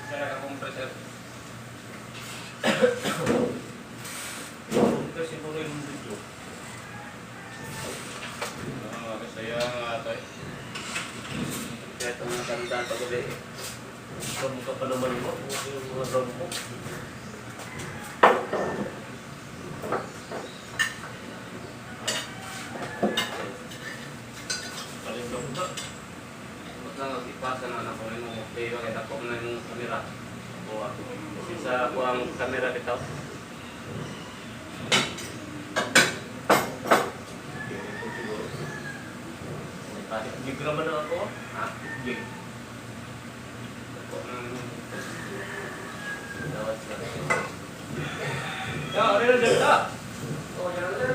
Kaya ka compressor. Kasi siguro yung video. Oo, kasi yung ato eh. Kaya itong tandaan pag-uwi eh. Drum ka pa naman mo. Yung mga drum mo. Palindog na. Tapos lang, ipasa na na kung yung okay ba, kaya ko na yung kamera. Kuha. Kasi sa kuha ang kamera bitaw. Hindi ko siguro. May pahit. Gig naman na ako. Ha? Gig. Ako na yung. Dawat sila. Ya, ano na dyan ka? Oh, yan na.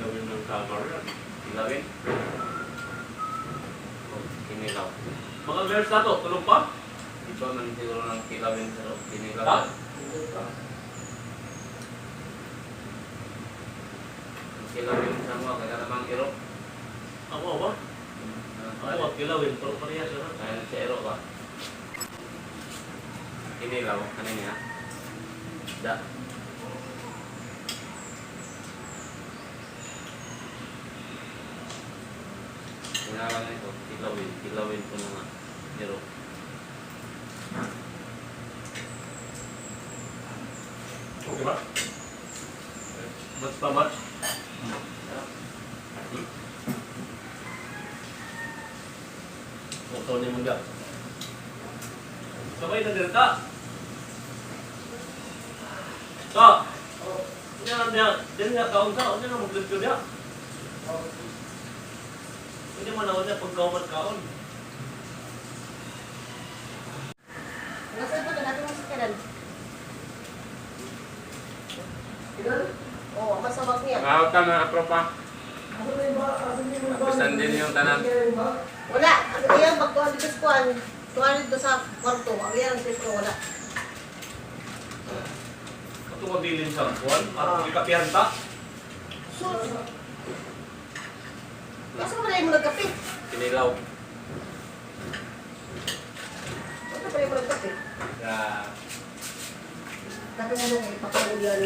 Gawin ng camera. Kilawin. Oh, kinilaw. Mga girls na to, tulog pa? Ito man siguro ng kilawin pero kinilaw. Ha? Ang kilawin sa mga kaya namang iro. Ako ba? Ako, ah, kilawin. Pero parehas na. Kaya sa iro ba? Kinilaw, ano niya? Da. Kinawa na ito, kilawin, kilawin ko mga iro. Okay ba? Match pa match? Okay ni mong Sabay na dirta. Ta. Nya nya, din nga kaon sa, unya na mag-vlog niya. Hindi man ako niya pagkauman kaon. Nasa ito na natin mo sa kanan. Ilan? Oo, masawag niya. Nakawag ka mga katropa. Kapisan din yung tanan. Wala. Ang iyang pagkuhan dito sa kuhan. Kuhan dito sa kwarto. Ang iyang dito wala. Ato mabilin sa kuan, at ikapihan ta. So, Asa mo na mo nagkape? Kinilaw. Asa pa mo nagkape? Yeah. Kape mo nung ipakain yan.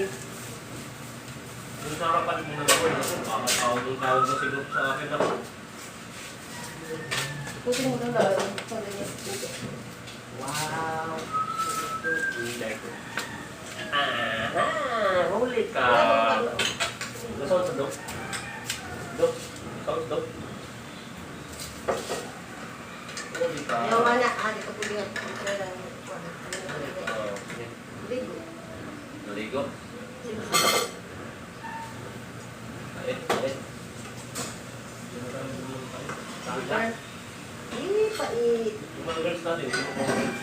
Yung sa harapan mo na ako, ako, baka tawag ng tawag na siguro sa akin ako. Pusin mo na lang. Wow. Hindi ko. Ah, huli ka. Nasaan sa dog? Dog? Saan sa dog? Huli ka. Ayaw man na. Ah, dito po yan. Ligo. Naligo. Ay, ay. Eh, pait. Yung mga girls natin, yung mga girls.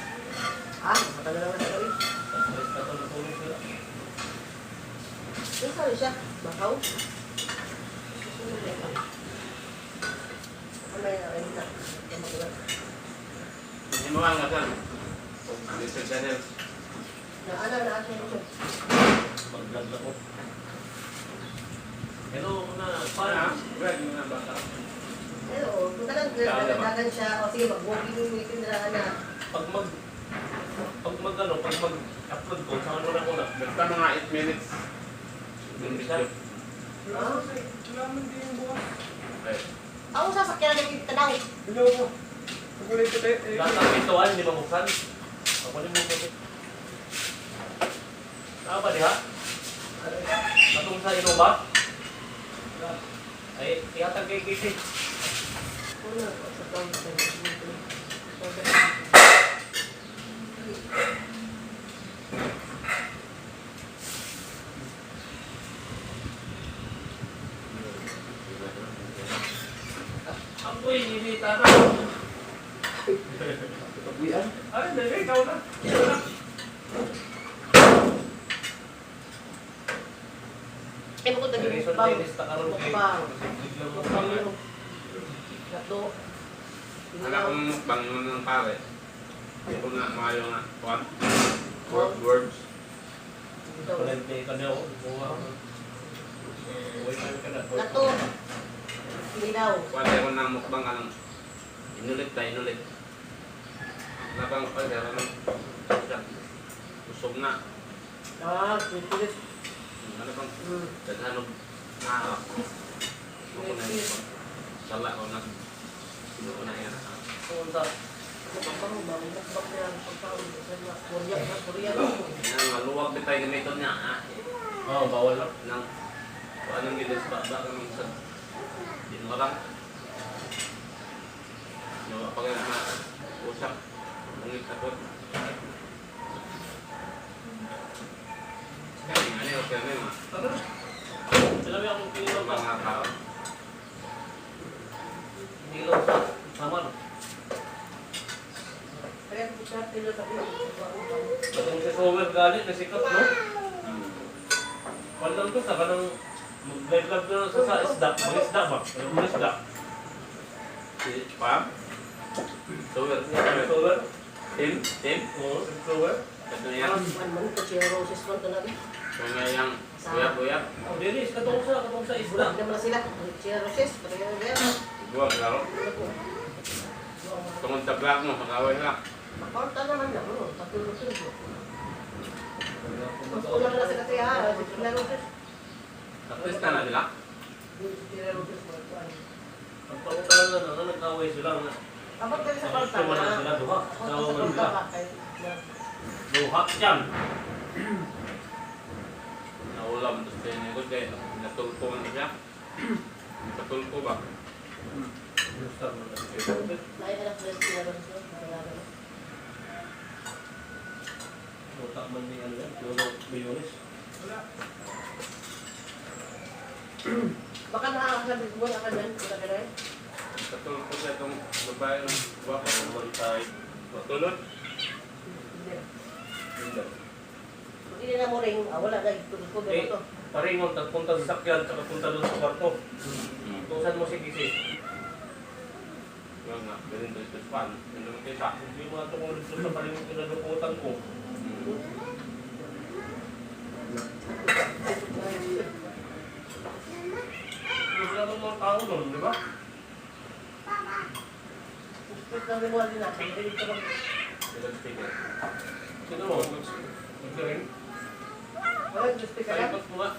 Ah, matagal naman sa gawin. Tapos na ito, natulog sila. Yung sabi siya, bakaw. Susunod na ito. Mamaya na, ayun na. Magulat. Hindi mo ang kasal. Mr. Channel. Na, ano, na, ano, siya. Mag-vlog ako. Hello, na, Para? paano? Greg, mo na bata. Pero, kung talagang dagan siya, o sige, mag-walking meeting na na. Pag mag, pag mag, ano, pag mag-upload ko, saan mo na muna? Basta mga 8 minutes. Yung video. Ah? Okay. Ako sasakyan na yung tanaw. Hello po. Pagkulay ko tayo. Lahat ng pintuan, hindi mabuksan. Ako ni mo ko. Tama ba diha? Katong sa Innova? Ay, ihatag kay Kitty. Una, sa tawag sa Apoy, hindi tara. Pagwian? Ay, hindi, ikaw na. Ikaw na. Eh, bukod na Reason mukbang. tennis ta karon kay. Mukbang. Mukbang yun. Tatlo. Wala akong mukbang nun ng pare. Ito na, maayo nga. Kuan. Words. Palente ka na ako. Buwa ako. Buhay tayo ka na. Lato. Ilaw. Kuan tayo na mukbang anong inulit ta inulit. Labang pa kaya nang usog na. Ah, pilit. Ano bang daghan og naa. Mo ko na yun. Sala ko na. Sino ko na yan. Kung sa Korea, Korea. Yan, maluwag din tayo gamiton niya. Ah. Oo, bawal lang. Nang kung anong gilis ba ba kanang sa di mo lang. Nawa pa kayo na usap. Ungit takot. Kaya nga niyo, kaya may mga Tara. Sila may akong kilo pa. mga tao. Kilo sa Samar. Batong si Sower galit, nasikat, no? Walang to sa kanang mag-live na sa isda. Mga isda ba? Mga isda. Si Pam? Sower. Sower? Tim? Tim? Oo, Sower. Ito niya. Kung nga yung buyap-buyap. Oh, dili, katong sa isda. Buwag laro. Tungod sa vlog mo, mag-away ka. Makorta naman na, oh, tatulog-tulog. Mas kulang na sila kaya, si Tila Roses. Artista na sila. Si Tila Roses, mga kuwan. Ang pangutalan na na, nag-away sila nga. Abot kami sa kwarta Gusto man na. na sila, duha. Abot Sawa sa man kwarta sila. ba kay Duha yan. Naulam to sa inyo ko kaya natulpo man siya. Natulpo ba? Gusto man na sila. May anak na si Tila Roses, no? Naalala mo. Uta man ni ano yan, Piolo Bionis. Baka nakakasabi mo na ka dyan, kita ka rin. Natulpo siya itong babae ng guwapo. Naman tayo. Tulod? Hindi. Kung hindi na mo rin, ah, wala na, tulog ko, Eh, ganito. paringon, tagpunta sa sakyan, tsaka punta doon sa kwarto. Tusan mo si Kisi. Yun nga, ganun doon sa span. Yun naman kayo sa. Hindi mo ato kung dito sa paringon kinadukutan ko. Wala nang mga tao doon, di ba? Gusto na mo din natin, hindi ka mag- Sila speaker. Sino mo? Nagsiring? Wala, gusto ka lang. Paikot mo nga.